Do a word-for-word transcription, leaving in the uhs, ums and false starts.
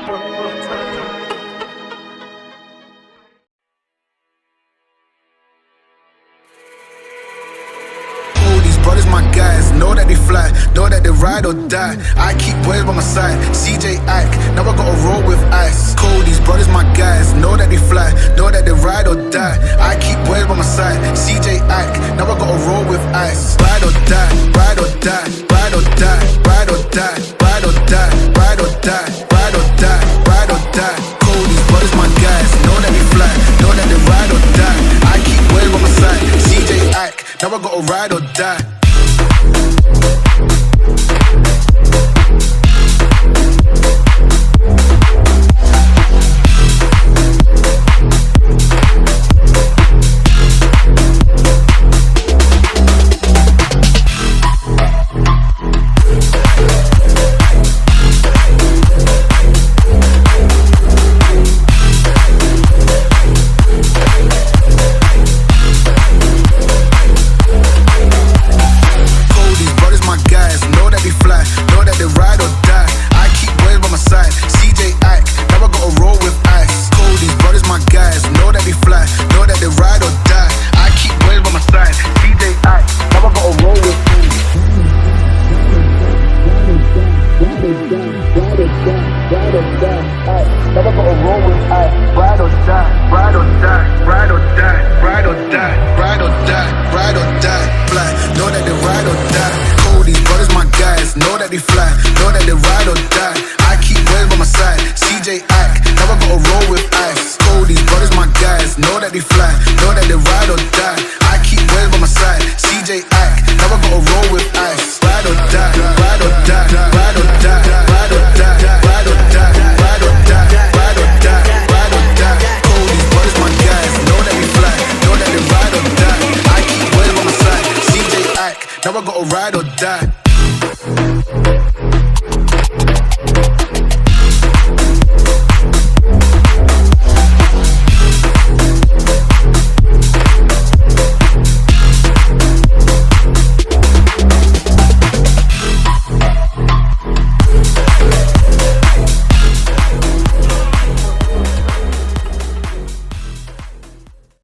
All these brothers my guys, know that they fly, know that they ride or die. I keep boys by my side, C J Ike, now I gotta roll with ice. Call these brothers my guys, know that they fly, know that they ride or die. I keep boys by my side, C J Ike, now I gotta roll with ice. Ride or die, ride or die, ride or die, ride or die, ride or die, ride or die, ride or die, ride or die. Call these brothers my guys, know that we fly, know that they ride or die. I keep boys by my side, C J Ike, now I gotta ride or die. Call these brothers my guys, know that they fly, know that they ride or die. I keep boys by my side, C J Ike, now I gotta roll with ice. Call these brothers my guys, know that they fly, know that they ride or die. I keep boys by my side, C J Ike, now I gotta roll with ice. Now I gotta roll with ice. Ride or die, ride or die, ride or die, ride or die, ride or die, ride or die. Fly, know that they ride or die. Call these brothers my guys, know that they fly, know that they ride or die. I keep boys by my side, C J Ike, now I gotta roll with ice. Call these brothers my guys, know that they fly, know that they ride or die. I keep boys by my side, C J Ike, now I gotta roll with ice. Ride or die, ride or die, ride or die, ride or die, ride or die, ride or die, ride or die, ride or die. Call these brothers my guys, know that we fly, know that they ride or die. I keep boys by my side, C J Ike, now I gotta ride or die.